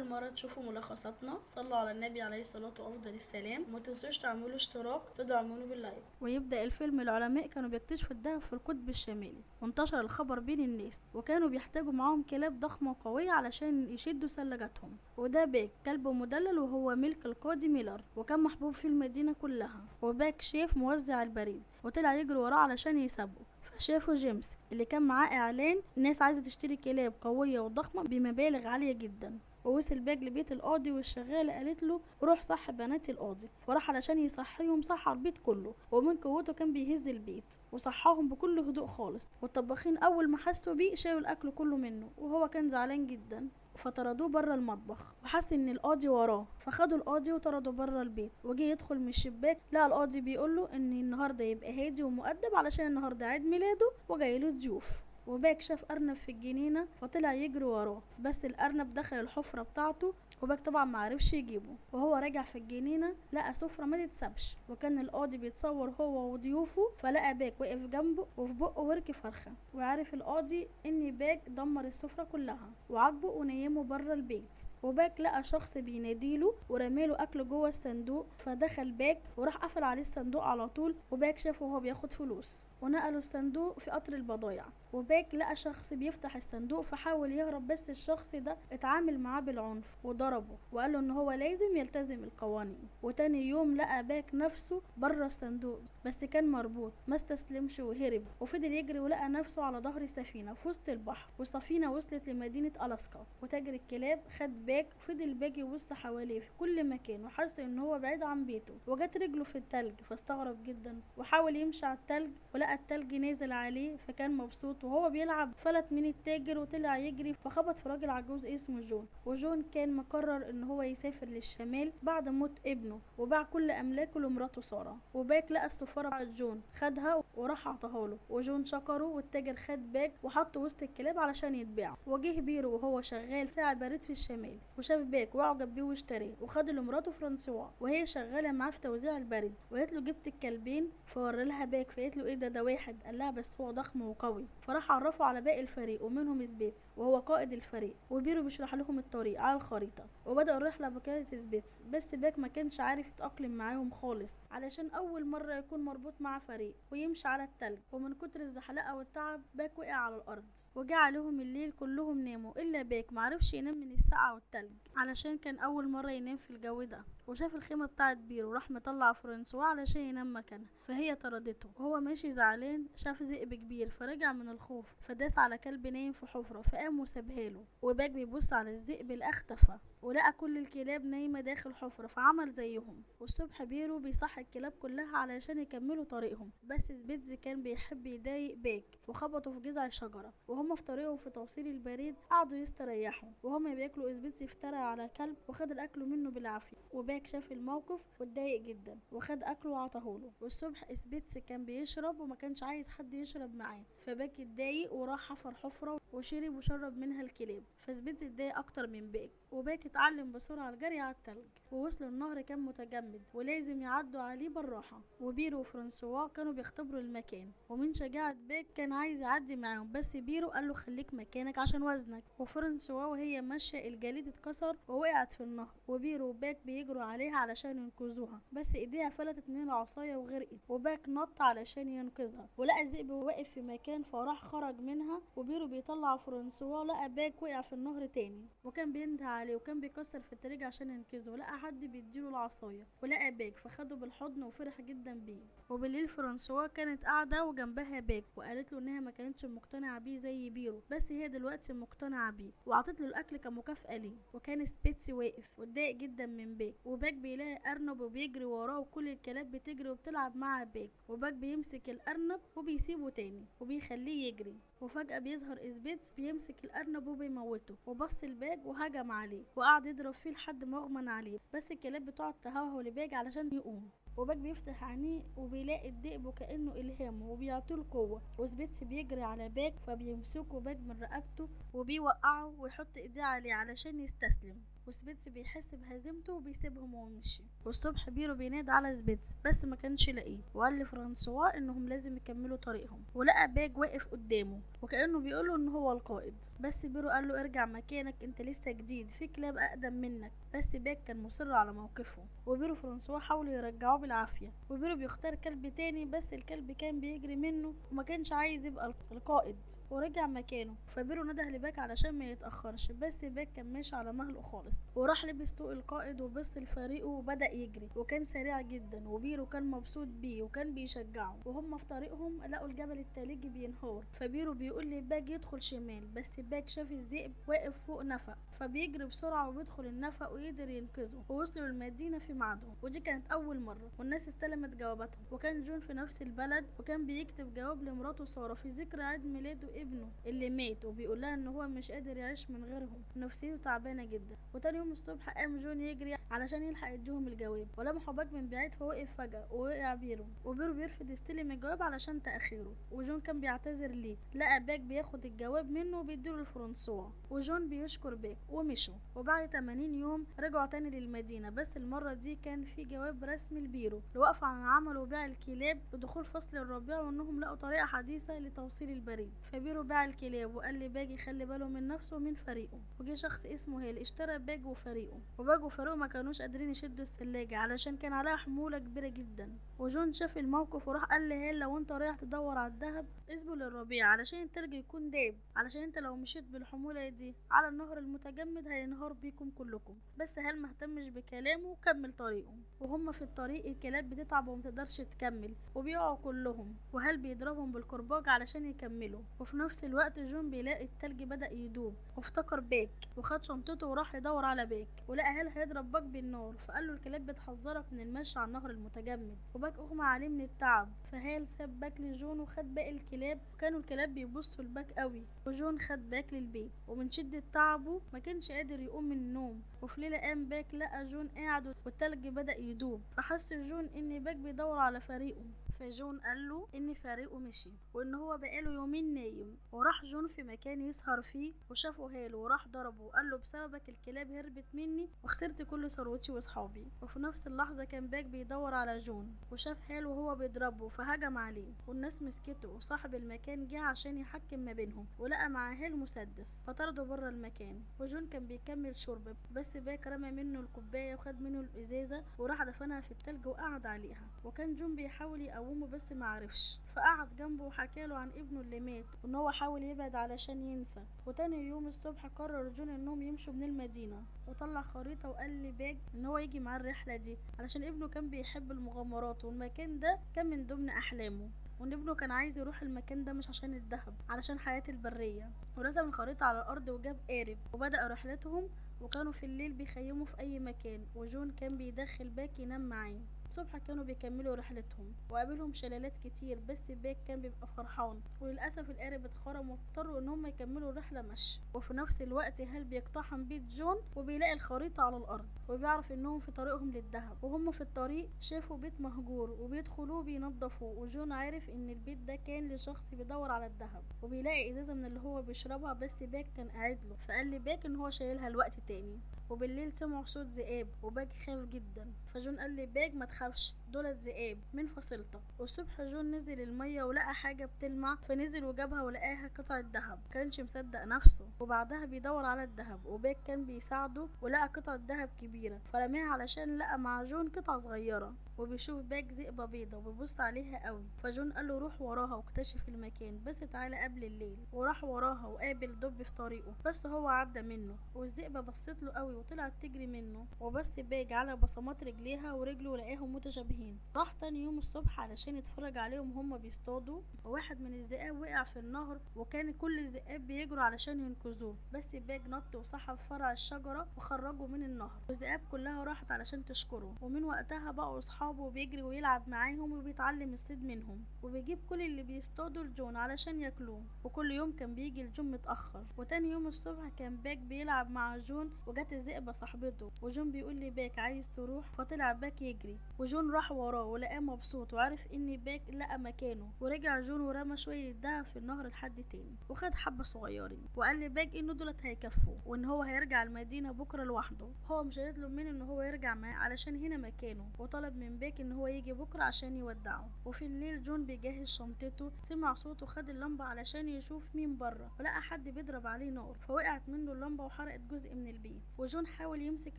اول مرة تشوفوا ملخصاتنا صلوا على النبي عليه الصلاة وافضل السلام، وما تنسوش تعملوا اشتراك تدعمونا بال like. ويبدأ الفيلم العلماء كانوا بيكتشفوا الذهب في القطب الشمالي، وانتشر الخبر بين الناس، وكانوا بيحتاجوا معاهم كلاب ضخمة وقوية علشان يشدوا ثلاجاتهم. وده باك كلب مدلل وهو ملك القاضي ميلر، وكان محبوب في المدينة كلها. وباك شاف موزع البريد وطلع يجري وراه علشان يسابقه، فشافوا جيمس اللي كان معاه اعلان الناس عايزة تشتري كلاب قوية وضخمة بمبالغ عالية جدا. ووصل باك لبيت القاضي، والشغالة قالت له روح صح بنات القاضي، وراح علشان يصحيهم صحى البيت كله، ومن قوته كان بيهز البيت وصحاهم بكل هدوء خالص. والطباخين اول ما حسوا بيه شالوا الاكل كله منه، وهو كان زعلان جدا فطردوه بره المطبخ. وحس ان القاضي وراه فخدوا القاضي وطردوا بره البيت. وجي يدخل من الشباك لقى القاضي بيقوله ان النهارده يبقى هادي ومؤدب علشان النهارده عيد ميلاده وجايله ضيوف. وباك شاف أرنب في الجنينة فطلع يجري وراه، بس الأرنب دخل الحفرة بتاعته وباك طبعا معرفش يجيبه. وهو راجع في الجنينة لقى سفرة ما تتسبش، وكان القاضي بيتصور هو وضيوفه، فلقى باك واقف جنبه وفي بقه ورك فرخة. وعرف القاضي ان باك دمر السفرة كلها وعاقبه ونيمه بره البيت. وباك لقى شخص بيناديله ورماله اكل جوه الصندوق، فدخل باك وراح قفل عليه الصندوق على طول. وباك شافه وهو بياخد فلوس ونقلوا الصندوق في قطر البضايع. وباك لقى شخص بيفتح الصندوق فحاول يهرب، بس الشخص ده اتعامل معاه بالعنف وضربه وقال له ان هو لازم يلتزم القوانين. وتاني يوم لقى باك نفسه بره الصندوق بس كان مربوط، ما استسلمش وهرب وفضل يجري ولقى نفسه على ظهر سفينة في وسط البحر. والسفينة وصلت لمدينة ألاسكا، وتاجر الكلاب خد باك وفضل باك يبص حواليه في كل مكان وحس ان هو بعيد عن بيته. وجت رجله في التلج فاستغرب جدا وحاول يمشي على التلج ولقى التلج نازل عليه فكان مبسوط. وهو بيلعب فلت من التاجر وطلع يجري فخبط في راجل عجوز اسمه جون. وجون كان مقرر ان هو يسافر للشمال بعد موت ابنه، وباع كل املاكه لمراته ساره. وباك لقى السفارة بتاعت جون خدها وراح عطاها له، وجون شكره. والتاجر خد باك وحطه وسط الكلاب علشان يتباع. وجه بيرو وهو شغال ساعة بريد في الشمال وشاف باك واعجب بيه واشتريه وخد لمراته فرانسوا وهي شغالة معاه في توزيع البريد. وقالت له جبت الكلبين، فور لها باك فقالت له ايه ده واحد؟ قال لها بس هو ضخم وقوي. فراح عرفه على باقي الفريق ومنهم سبيتس وهو قائد الفريق، وبيرو بيشرح لهم الطريق على الخريطة. وبدأوا الرحلة بقيادة سبيتس، بس باك ما كانش عارف يتأقلم معاهم خالص علشان اول مرة يكون مربوط مع فريق ويمشي على التلج. ومن كتر الزحلقه والتعب باك وقع على الارض. وجا عليهم الليل كلهم ناموا الا باك معرفش ينام من السقعه والتلج علشان كان اول مرة ينام في الجو ده. وشاف الخيمة بتاعت بيرو راح مطلع فرانسوا علشان ينام مكانها، فهي طردته. وهو ماشي زعلان شاف ذئب كبير فرجع من الخوف فداس على كلب نايم في حفره فقام وسابها له. وباك بيبص على الذئب اللي اختفى ولقى كل الكلاب نايمة داخل حفره فعمل زيهم. والصبح بيرو بيصحي الكلاب كلها علشان يكملوا طريقهم، بس سبيتز كان بيحب يضايق باك وخبطوا في جذع الشجرة. وهم في طريقهم في توصيل البريد قعدوا يستريحوا، وهم بياكلوا سبيتز افترى على كلب وخد الاكل منه بالعافية. وباك شاف الموقف واتضايق جدا وخد اكله وعطاهوله. والصبح سبيتز كان بيشرب وما كانش عايز حد يشرب معاه، فباك اتضايق وراح حفر حفره وشرب وشرب منها الكلاب، فسبيتز اتضايق اكتر من باك. وباك اتعلم بسرعة الجري على التلج، ووصلوا النهر كان متجمد ولازم يعدوا عليه بالراحة. وبيرو وفرانسوا كانوا بيختبروا المكان، ومن شجاعة باك كان عايز يعدي معاهم، بس بيرو قال له خليك مكانك عشان وزنك. وفرانسوا وهي ماشية الجليد اتكسر ووقعت في النهر، وبيرو وباك بيجروا عليها علشان ينقذوها، بس ايديها فلتت من العصاية وغرقت. وباك نط علشان ينقذها ولقى الذئب واقف في مكان فراح خرج منها. وبيرو بيطلع فرانسوا لقى باك وقع في النهر تاني، وكان بينده عليه وكان بيكسر في التلج عشان ينقذه. لقى حد بيديله العصاية ولقى باك فخده بالحضن وفرح جدا بيه. وبالليل فرانسوا كانت قاعدة وجنبها باك وقالت له انها ما كانتش مقتنعة بيه زي بيرو، بس هي دلوقتي مقتنعة بيه، وعطت له الاكل كمكافاه ليه. وكان سبيتس واقف واتضايق جدا من باك. وباك بيلاقي ارنب وبيجري وراه وكل الكلاب بتجري وبتلعب مع باك، وباك بيمسك الارنب وبيسيبه تاني وبيخليه يجري. وفجأة بيظهر سبيتس بيمسك الأرنب وبيموته، وبص الباج وهجم عليه وقعد يضرب فيه لحد ما اغمى عليه، بس الكلاب بتقعد تهوهو لباج علشان يقوم. وباك بيفتح عينيه وبيلاقي الذئب وكأنه إلهامه وبيعطيه القوة. وسبيتس بيجري على باك فبيمسكه باك من رقبته وبيوقعه ويحط ايديه عليه علشان يستسلم. وسبيتز بيحس بهزيمته وبيسيبهم ويمشي. والصبح بيرو بينادي على سبيتز بس ما كانش لاقيه، وقال لفرانسوا انهم لازم يكملوا طريقهم، ولقى باج واقف قدامه وكانه بيقوله ان هو القائد، بس بيرو قال له ارجع مكانك انت لسه جديد، في كلاب اقدم منك. بس باج كان مصر على موقفه، وبيرو فرانسوا حاولوا يرجعوه بالعافية، وبيرو بيختار كلب تاني بس الكلب كان بيجري منه وما كانش عايز يبقى القائد ورجع مكانه. فبيرو نده لباك علشان ما يتاخرش، بس باك كان ماشي على مهله خالص، وراح لبس طوق القائد وبص لفريقه وبدا يجري، وكان سريع جدا، وبيرو كان مبسوط بيه وكان بيشجعه. وهم في طريقهم لقوا الجبل التلجي بينهار، فبيرو بيقول لباك يدخل شمال، بس باك شاف الذئب واقف فوق نفق، فبيجري بسرعة وبيدخل النفق ويقدر ينقذه، ووصلوا للمدينة في ميعادهم. ودي كانت اول مرة والناس استلمت جواباتهم. وكان جون في نفس البلد وكان بيكتب جواب لمراته ساره في ذكرى عيد ميلاده ابنه اللي مات، وبيقول لها ان هو مش قادر يعيش من غيرهم، نفسيته تعبانة جدا. وتاني يوم الصبح قام جون يجري علشان يلحق يديهم الجواب، ولمحوا باك من بعيد فوقف فجأة ووقع بيرو، وبيرو بيرفض يستلم الجواب علشان تأخيره، وجون كان بيعتذر ليه. لقى باك بياخد الجواب منه وبيديله لفرانسوا، وجون بيشكر باك ومشوا. وبعد 80 يوم رجعوا تاني للمدينة، بس المرة دي كان في جواب رسمي لبيرو لوقف عن عمله وبيع الكلاب لدخول فصل الربيع، وانهم لقوا طريقة حديثة لتوصيل البريد. فبيرو باع الكلاب وقال لباج يخلي باله من نفسه ومن فريقه. وجه شخص اسمه هيل اشترى باج وفريقه، وباج وفريقه ما كانوش قادرين يشدوا الثلاجة علشان كان عليها حمولة كبيرة جدا. وجون شاف الموقف وراح قال لهيل لو انت رايح تدور على الذهب اصبر للربيع علشان التلج يكون داب، علشان انت لو مشيت بالحمولة دي على النهر المتجمد هينهار بيكم كلكم. بس هيل ما اهتمش بكلامه وكمل طريقه. وهم في الطريق الكلاب بتتعب ومتقدرش تكمل وبيقعوا كلهم، وهل بيضربهم بالكرباج علشان يكملوا. وفي نفس الوقت جون بيلاقي التلج بدأ يدوب وافتكر باك وخد شنطته وراح يدور على باك، ولقى هال هيضرب باك بالنار، فقال له الكلاب بتحذرك من المشي على النهر المتجمد، وباك اغمى عليه من التعب. فهال ساب باك لجون وخد باقي الكلاب، وكانوا الكلاب بيبصوا لباك قوي، وجون خد باك للبيت، ومن شدة تعبه ما كانش قادر يقوم من النوم. وفي ليلة قام باك لقى جون قاعد والتلج بدأ يدوب، فحس جون ان باك بيدور على فريقه، فجون قال له ان فريقه مشي وان هو بقاله يومين نايم. وراح جون في مكان يسهر فيه وشافه هالو وراح ضربه وقال له بسببك الكلاب هربت مني وخسرت كل ثروتي واصحابي. وفي نفس اللحظة كان باك بيدور على جون وشاف هالو وهو بيضربه فهجم عليه، والناس مسكته، وصاحب المكان جه عشان يحكم ما بينهم ولقى مع هال مسدس فطرده بره المكان. وجون كان بيكمل شرب بس باك رمى منه الكوباية وخد منه الازازه وراح دفنها في التلج وقعد عليها. وكان جون بيحاول يقومه بس ما عرفش، فقعد جنبه وحكاله عن ابنه اللي مات وان هو حاول يبعد علشان ينسى. وتاني يوم الصبح قرر جون انهم يمشوا من المدينة، وطلع خريطة وقال لباج ان هو يجي معاه الرحلة دي علشان ابنه كان بيحب المغامرات والمكان ده كان من ضمن احلامه، وان ابنه كان عايز يروح المكان ده مش عشان الذهب، علشان حياة البرية. ورسم الخريطة على الارض وجاب قارب وبدأ رحلتهم، وكانوا في الليل بيخيموا في اي مكان، وجون كان بيدخل باك ينام معاه. الصبح كانوا بيكملوا رحلتهم وقابلهم شلالات كتير، بس باك كان بيبقى فرحان، وللاسف القارب اتخرم واضطروا ان هم يكملوا الرحلة مشي. وفي نفس الوقت هال بيقتحم بيت جون وبيلاقي الخريطة على الارض وبيعرف انهم في طريقهم للذهب. وهم في الطريق شافوا بيت مهجور وبيدخلوه بينظفوه، وجون عارف ان البيت ده كان لشخص بيدور على الذهب، وبيلاقي ازازة من اللي هو بيشربها بس باك كان قاعد له، فقال لباك ان هو شايلها الوقت تاني. وبالليل سمعوا صوت ذئاب وباك خاف جدا، فجون قال لباك ما تخافش دولت ذئاب من فصيلتك. والصبح جون نزل المية ولقى حاجة بتلمع، فنزل وجابها ولقاها قطعه ذهب، كانش مصدق نفسه. وبعدها بيدور على الذهب وباك كان بيساعده ولقى قطعه ذهب كبيرة فرماها علشان لقى مع جون قطعه صغيرة. وبيشوف باك ذئبه بيضة وبيبص عليها قوي، فجون قال له روح وراها واكتشف المكان بس تعالى قبل الليل. وراح وراها وقابل دب في طريقه بس هو عدى منه، والذئبه بصت له قوي وطلعت تجري منه، وبص باج على بصمات رجليها ورجله لقاهم متشابهين. راح تاني يوم الصبح علشان يتفرج عليهم هما بيصطادوا، وواحد من الذئاب وقع في النهر وكان كل الذئاب بيجروا علشان ينقذوه، بس باج نط وسحب فرع الشجرة وخرجه من النهر، والذئاب كلها راحت علشان تشكره. ومن وقتها بقوا اصحابه وبيجري ويلعب معاهم وبيتعلم الصيد منهم، وبيجيب كل اللي بيصطادوا لجون علشان ياكلوه. وكل يوم كان بيجي لجون متاخر. وتاني يوم الصبح كان باج بيلعب مع جون وجت ذئبة صاحبته. وجون بيقول لباك عايز تروح؟ فطلع باك يجري، وجون راح وراه ولقاه مبسوط وعرف ان باك لقى مكانه. ورجع جون ورمى شوية دهب في النهر لحد تاني وخد حبة صغيرين، وقال لباك ان دولت هيكفوه وان هو هيرجع المدينة بكرة لوحده، هو مش هيطلب منه ان هو يرجع معاه علشان هنا مكانه. وطلب من باك ان هو يجي بكرة عشان يودعه. وفي الليل جون بيجهز شنطته، سمع صوته خد اللمبة علشان يشوف مين بره، ولقى حد بيضرب عليه نار، فوقعت منه اللمبة وحرقت جزء من البيت. وجون حاول يمسك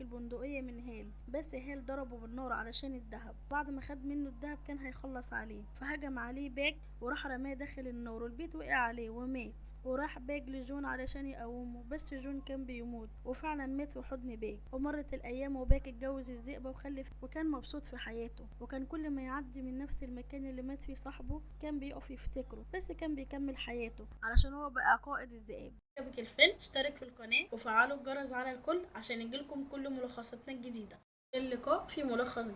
البندقية من هال، بس هال ضربه بالنار علشان الذهب. بعد ما خد منه الذهب كان هيخلص عليه، فهجم عليه باك وراح رماه داخل النار والبيت وقع عليه ومات. وراح باك لجون علشان يقومه، بس جون كان بيموت، وفعلا مات في حضن باك. ومرت الايام وباك اتجوز الذئبة وخلف، وكان مبسوط في حياته. وكان كل ما يعدي من نفس المكان اللي مات فيه صاحبه كان بيقف يفتكره، بس كان بيكمل حياته علشان هو بقى قائد الذئاب. عجبك الفيلم؟ اشترك في القناة وفعلوا الجرس على الكل عشان يجيلكم كل ملخصاتنا الجديدة. اللقاء في ملخص.